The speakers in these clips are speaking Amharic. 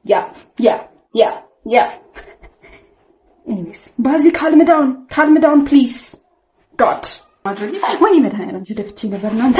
Yeah. Anyways, ባዚ, calm down, calm down, please. God, ወይኔ መድኃኒዓለም፣ ደፍቼ ነበር እናንተ።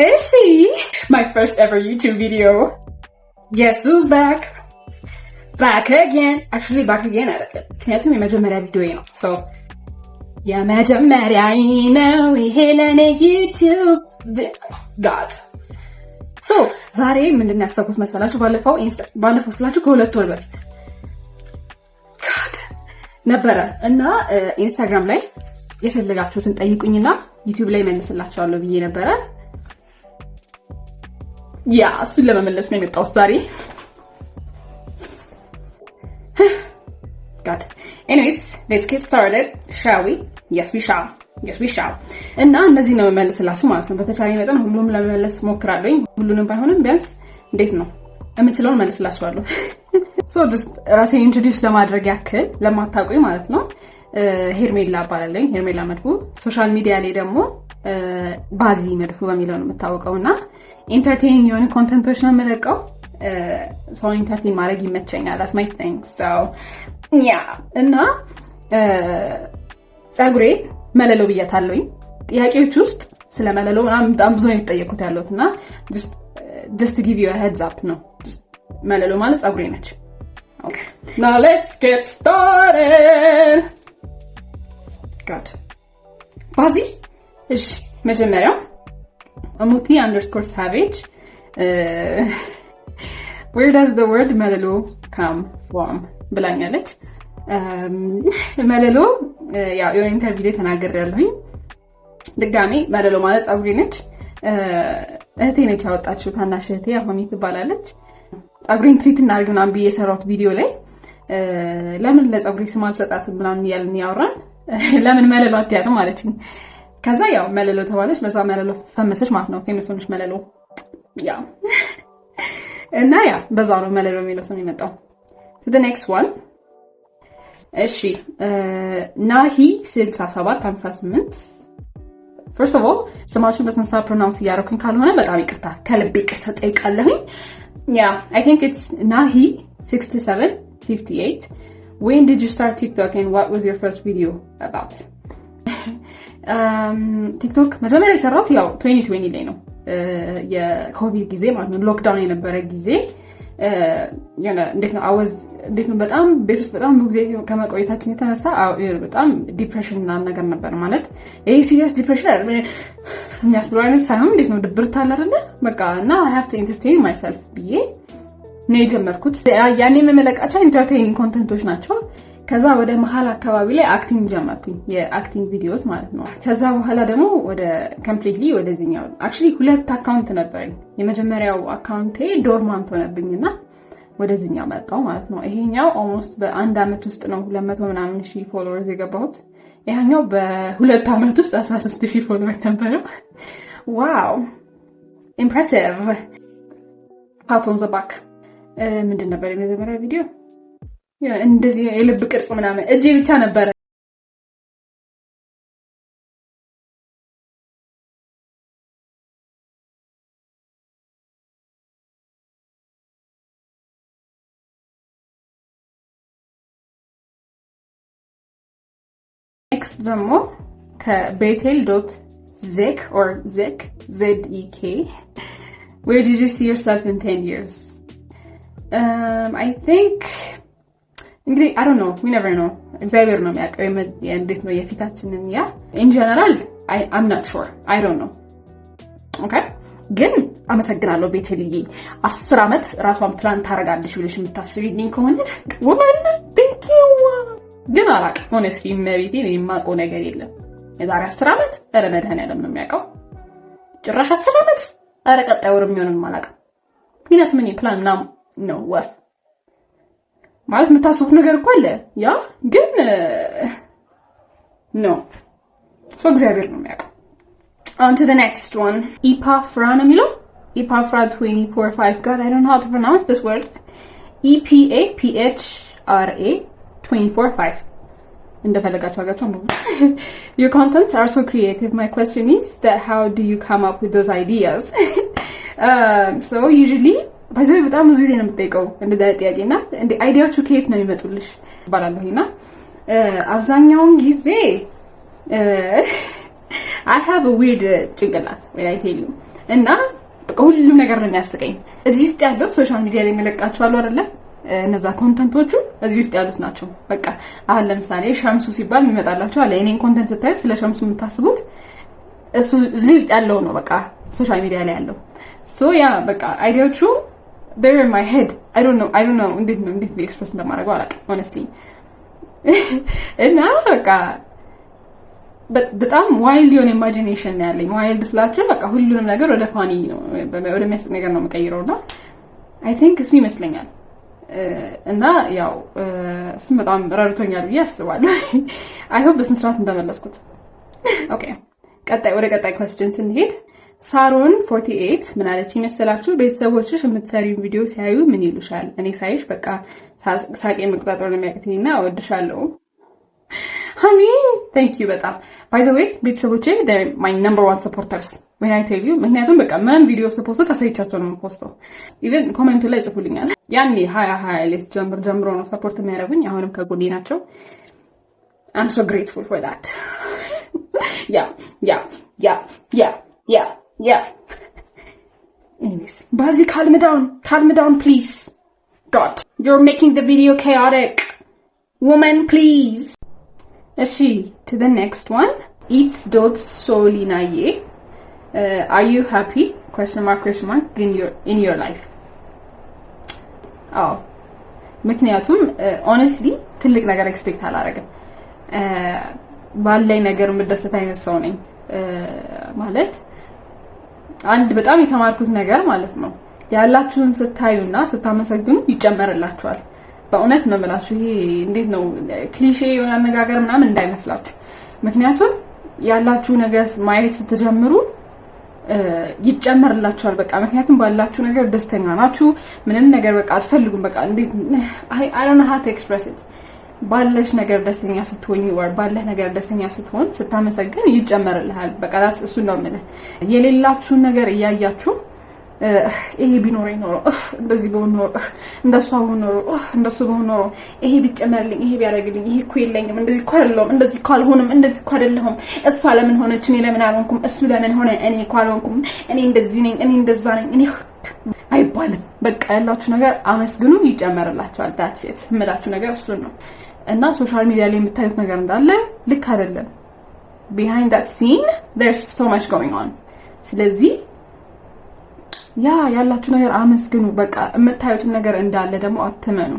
እሺ, my first ever YouTube video. Guess who's back? Back again. Actually, back again አይደለም፣ ምክንያቱም የመጀመሪያ ቪዲዮ ነው። So የመጀመሪያ ነው ይሄ ለኔ YouTube። God, so ዛሬ ምንድን ነው ያሰብኩት መሰላችሁ? ባለፈው፣ ባለፈው ስላችሁ ከ2 ወር በፊት God ነበረ እና ኢንስታግራም ላይ የፈለጋችሁትን ጠይቁኝና ዩቲዩብ ላይ መልስላችኋለሁ ብዬ ነበረ። Yeah, እሱን ለመመለስ ነው የመጣሁት ዛሬ። God, anyways, let's get started, shall we? Yes, we shall. Yes, we shall. እና እነዚህ ነው የምመልስላችሁ ማለት ነው። በተቻለኝ መጠን ሁሉም ለመመለስ ሞክራለሁኝ። ሁሉንም ባይሆንም ቢያንስ እንዴት ነው የምችለውን መልስላችኋለሁ። So just ራሴን introduce ለማድረግ ያክል ለማታውቁኝ ማለት ነው፣ ሄርሜላ እባላለሁኝ። ሄርሜላ መድፉ። Social media ላይ ደግሞ ባዚ መድፉ በሚለው ነው የምታወቀው እና entertaining የሆኑ content ኦች ነው የምለቀው። ሰውን entertain ማድረግ ይመቸኛል። That's my thing. Yeah, እና ፀጉሬ መለሎ ብያታለሁኝ። ጥያቄዎች ውስጥ ስለ መለሎ ምናምን በጣም ብዙ ነው የተጠየኩት ያለሁት እና just give you heads up ነው። መለሎ ማለት ፀጉሬ ነች። Now let's get started. God, ባዚ። እሺ፣ መጀመሪያው ሙቲ_savage, "Where does the word መለሎ come from?" ብላኛለች። መለሎ ያው የሆነ interview ላይ ተናግሬያለሁኝ። ድጋሜ መለሎ ማለት ፀጉሬ ነች። እህቴ ነች ያወጣችው፣ ታናሽ እህቴ አሁን ትባላለች። ፀጉሬን treat እናድርግ ምናምን ብዬ የሰራሁት ቪዲዮ ላይ ለምን ለፀጉሬ ስም አልሰጣትም ምናምን እያልን ያወራን፣ ለምን መለሎ አትያትም አለችኝ። ከዛ ያው መለሎ ተባለች። በዛ መለሎ ፈመሰች ማለት ነው። Famous ሆነች መለሎ። Yeah, እና yeah, በዛ ነው መለሎ የሚለው ስም የመጣው። To the next one. እሺ፣ ናሂ 6758። First of all, ስማችሁን በስነ ስርዓት pronounce እያደረኩኝ ካልሆነ በጣም ይቅርታ፣ ከልቤ ይቅርታ ጠይቃለሁኝ። Yeah, I think it's ናሂ 6758. "When did you start TikTok and what was your first video about?" ቲክቶክ መጀመሪያ የሰራሁት ያው 2020 ላይ ነው፣ የኮቪድ ጊዜ ማለት ነው። Lockdown የነበረ ጊዜ እንዴት ነው I was እንዴት ነው በጣም ቤት ውስጥ በጣም ብዙ ጊዜ ከመቆየታችን የተነሳ በጣም depression ምናምን ነገር ነበር። ማለት ይሄ serious depression የሚያስብለው አይነት ሳይሆን እንዴት ነው ድብርት አለ አይደለ? በቃ እና I have to entertain myself ብዬ ነው የጀመርኩት። ያኔ የምመለቃቸው entertaining content ኦች ናቸው። ከዛ ወደ መሀል አካባቢ ላይ acting ጀመርኩኝ፣ የ acting videos ማለት ነው። ከዛ በኋላ ደግሞ ወደ completely ወደዚህኛው፣ actually ሁለት account ነበረኝ። የመጀመሪያው account ኤ dormant ሆነብኝና ወደዚህኛው መጣው ማለት ነው። ይሄኛው almost በአንድ ዓመት ውስጥ ነው 200 ምናምን ሺህ followers የገባሁት። ይሄኛው በ2 ዓመት ውስጥ 13 ሺህ follower ነበረው። Wow, impressive. Pat on the back. ምንድን ነበር የመጀመሪያ ቪዲዮ? እንደዚህ የልብ ቅርጽ ምናምን እጄ ብቻ ነበረ። Next ደግሞ ከቤቴል.zek or zek Z E K, "Where did you see yourself in 10 years?" I think እንግዲህ I don't know, we never know፣ እግዚአብሔር ነው የሚያውቀው እንዴት ነው የፊታችንን። Yeah, in general, I'm not sure. I don't know. Okay, ግን አመሰግናለሁ ቤቴልዬ። 10 ዓመት ራሷን ፕላን ታደርጋለች ብለሽ የምታስቢልኝ ከሆነ woman, thank you። ግን አላውቅም፣ honestly መቤቴ የማውቀው ነገር የለም። የዛሬ 10 ዓመት ኧረ መድኃኒዓለም ነው የሚያውቀው። ጭራሽ 10 ዓመት፣ ኧረ ቀጣይ ወር የሚሆንም አላውቅም። ምክንያቱም እኔ ፕላን ምናምን ነው ወፍ ማለት የምታስቡት ነገር እኮ አለ። Yeah, ግን no, so እግዚአብሔር ነው የሚያውቀው። On to the next one. ኢፓፍራ ነው የሚለው፣ ኢፓፍራ 24 5። God, I don't know how to pronounce this word. E P A P H R A 24 5. እንደፈለጋችሁ አድርጋችሁ አንብቡ። Your contents are so creative. My question is that how do you come up with those ideas? So usually, by the way, በጣም ብዙ ጊዜ ነው የምጠይቀው እንደዚህ አይነት ጥያቄ። እና እንደ idea ዎቹ ከየት ነው የሚመጡልሽ እባላለሁ። እና አብዛኛውን ጊዜ I have a weird ጭንቅላት when I tell you፣ እና በቃ ሁሉም ነገር ነው የሚያስቀኝ። እዚህ ውስጥ ያለው social media ላይ የሚለቃቸው አሉ አይደለ? እነዛ content ኦቹ እዚህ ውስጥ ያሉት ናቸው። በቃ አሁን ለምሳሌ ሸምሱ ሲባል የሚመጣላቸው አለ። የኔን content ስታዩ ስለ ሸምሱ የምታስቡት እሱ እዚህ ውስጥ ያለው ነው። በቃ social media ላይ ያለው። So yeah፣ በቃ idea ዎቹ they're in my head. I don't know እንዴት express እንደማደርገው አላውቅም honestly። እና በቃ በጣም wild የሆነ imagination ነው ያለኝ። Wild ስላችሁ በቃ ሁሉንም ነገር ወደ funny ነው፣ ወደሚያስቅ ነገር ነው የምቀይረው። እና I think እሱ ይመስለኛል። እና ያው እሱም በጣም ረድቶኛል ብዬ አስባለሁ። I hope በስነ ስርዓት እንደመለስኩት። Okay፣ ቀጣይ ወደ ቀጣይ question ስንሄድ ሳሮን 48 ምን አለች ይመስላችሁ? ቤተሰቦችሽ የምትሰሪውን ቪዲዮ ሲያዩ ምን ይሉሻል? እኔ ሳይሽ በቃ ሳቄ መቆጣጠር ነው የሚያቅተኝና እወድሻለሁ። Honey, thank you በጣም። By the way, ቤተሰቦቼ my number one supporters when I tell you። ምክንያቱም በቃ ምን ቪዲዮ ስ post አሳይቻቸው ነው የም post ተው። Even comment ኡ ላይ ጽፉልኛል። ያኔ 2020 ላይ ስጀምር ጀምሮ ነው support የሚያደርጉኝ። አሁንም ከጎኔ ናቸው። I'm so grateful for that. Yeah. Anyways, ባዚ, calm down, calm down, please. God, you're making the video chaotic, woman, please. እሺ፣ to the next one. It's dot ሶሊናዬ፣ are you happy question mark question mark in your life? አዎ፣ ምክንያቱም honestly ትልቅ ነገር expect አላደረግም። ባለኝ ነገር የምደሰት አይነት ሰው ነኝ። ማለት አንድ በጣም የተማርኩት ነገር ማለት ነው፣ ያላችሁን ስታዩና ስታመሰግኑ ይጨመርላችኋል። በእውነት ነው የምላችሁ። ይሄ እንዴት ነው cliché የሆነ አነጋገር ምናምን እንዳይመስላችሁ። ምክንያቱም ያላችሁ ነገር ማየት ስትጀምሩ ይጨመርላችኋል። በቃ ምክንያቱም ባላችሁ ነገር ደስተኛ ናችሁ። ምንም ነገር በቃ አትፈልጉም። በቃ እንዴት፣ I don't know how to express it። ባለሽ ነገር ደስተኛ ስትሆኝ or ባለህ ነገር ደስተኛ ስትሆን ስታመሰግን ይጨመርልሃል። በቃ እሱን ነው የምልህ። የሌላችሁን ነገር እያያችሁ ይሄ ቢኖረኝ ኖሮ፣ እንደዚህ በሆን ኖሮ፣ እንደሷ በሆን ኖሮ፣ እንደሱ በሆን ኖሮ፣ ይሄ ቢጨመርልኝ፣ ይሄ ቢያደርግልኝ፣ ይሄ እኮ የለኝም፣ እንደዚህ እኮ አይደለሁም፣ እንደዚህ እኮ አልሆንም፣ እንደዚህ እኮ አይደለሁም፣ እሷ ለምን ሆነች፣ እኔ ለምን አልሆንኩም፣ እሱ ለምን ሆነ፣ እኔ እኮ አልሆንኩም፣ እኔ እንደዚህ ነኝ፣ እኔ እንደዛ ነኝ፣ እኔ አይባልም። በቃ ያላችሁ ነገር አመስግኑ፣ ይጨመርላችኋል። That's it። የምላችሁ ነገር እሱን ነው። እና social media ላይ የምታዩት ነገር እንዳለ ልክ አይደለም። Behind that scene there's so much going on። ስለዚህ yeah፣ ያላችሁ ነገር አመስግኑ። በቃ የምታዩትን ነገር እንዳለ ደግሞ አትመኑ።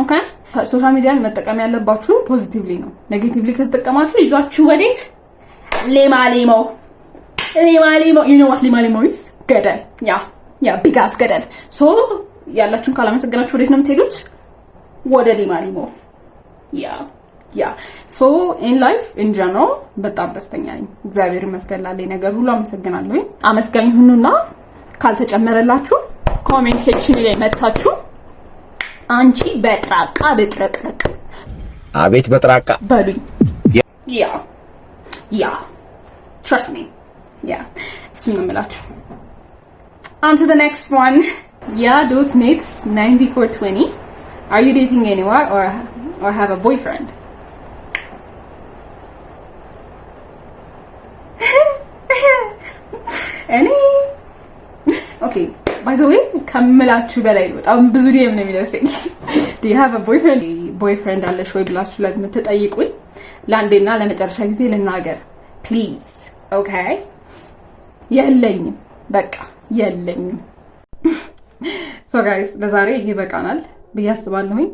Okay፣ social media ን መጠቀም ያለባችሁ positively ነው። Negatively ከተጠቀማችሁ ይዟችሁ ወዴት? ሌማ ሌሞ፣ ሌማ ሌሞ። You know what ሌማ ሌሞ is? ገደል። Yeah, big ass ገደል። So ያላችሁን ካላመሰገናችሁ ወዴት ነው የምትሄዱት? ወደ ሌማ ሌሞ። Yeah, so in life in general በጣም ደስተኛ ነኝ። እግዚአብሔር ይመስገን፣ ላለኝ ነገር ሁሉ አመሰግናለሁ። አመስጋኝ ሁኑና ካልተጨመረላችሁ comment section ላይ መታችሁ አንቺ በጥራቃ በጥረቅረቅ አቤት በጥራቃ በሉኝ። Yeah, trust me, yeah፣ እሱን ነው የምላችሁ። On to the next one. Yeah dot net 9420, are you dating anyone or have a boyfriend? እኔ okay, by the way, ከምላችሁ በላይ በጣም ብዙ DM ነው የሚደርሰኝ። "Do you have a boyfriend?" "Boyfriend አለሽ ወይ?" ብላችሁ ለምትጠይቁኝ ለአንዴና ለመጨረሻ ጊዜ ልናገር please። Okay፣ የለኝም፣ በቃ የለኝም። So guys፣ ለዛሬ ይሄ በቃናል ብዬ አስባለሁኝ።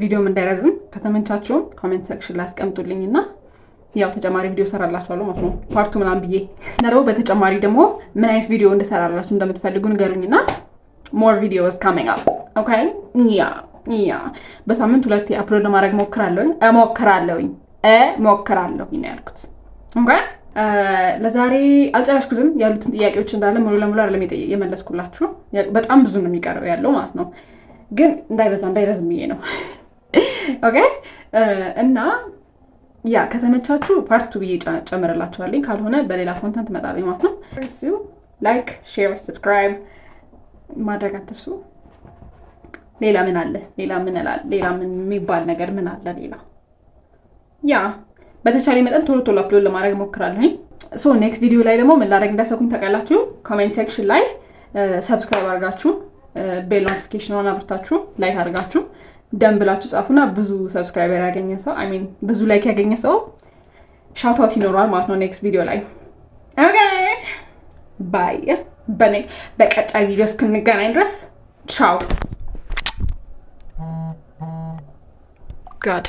ቪዲዮም እንዳይረዝም ከተመቻችሁም comment section ላይ አስቀምጡልኝ እና ያው ተጨማሪ ቪዲዮ ሰራላችኋለሁ ማለት ነው፣ part two ምናምን ብዬ። እና ደግሞ በተጨማሪ ደግሞ ምን አይነት ቪዲዮ እንድሰራላችሁ እንደምትፈልጉ ንገሩኝና more videos coming up, okay? Yeah, በሳምንት ሁለቴ upload ለማድረግ ሞክራለሁኝ፣ እሞክራለሁኝ፣ እሞክራለሁኝ ነው ያልኩት። Okay፣ ለዛሬ አልጨረስኩትም። ያሉትን ጥያቄዎች እንዳለ ሙሉ ለሙሉ አይደለም የመለስኩላችሁ። በጣም ብዙ ነው የሚቀረው ያለው ማለት ነው። ግን እንዳይበዛ እንዳይረዝም ብዬ ነው። Okay፣ እና Yeah፣ ከተመቻችሁ part 2 ብዬ ጨምርላችኋለኝ፣ ካልሆነ በሌላ content እመጣለሁ ማለት ነው። እሱ like፣ share፣ subscribe ማድረግ አትርሱ። ሌላ ምን አለ? ሌላ ምን እላለሁ? ሌላ ምን የሚባል ነገር ምን አለ? ሌላ yeah፣ በተቻለ መጠን ቶሎ ቶሎ upload ለማድረግ እሞክራለሁኝ። So next ቪዲዮ ላይ ደግሞ ምን ላደርግ እንዳሰብኩኝ ታውቃላችሁ? Comment section ላይ subscribe አድርጋችሁ፣ bell notification ኗን አብርታችሁ፣ like አድርጋችሁ፣ done ብላችሁ ጻፉና ብዙ subscriber ያገኘ ሰው፣ I mean ብዙ like ያገኘ ሰው shout out ይኖረዋል ማለት ነው next ቪዲዮ ላይ። Okay, bye። በቀጣይ ቪዲዮ እስክንገናኝ ድረስ ቻው። God.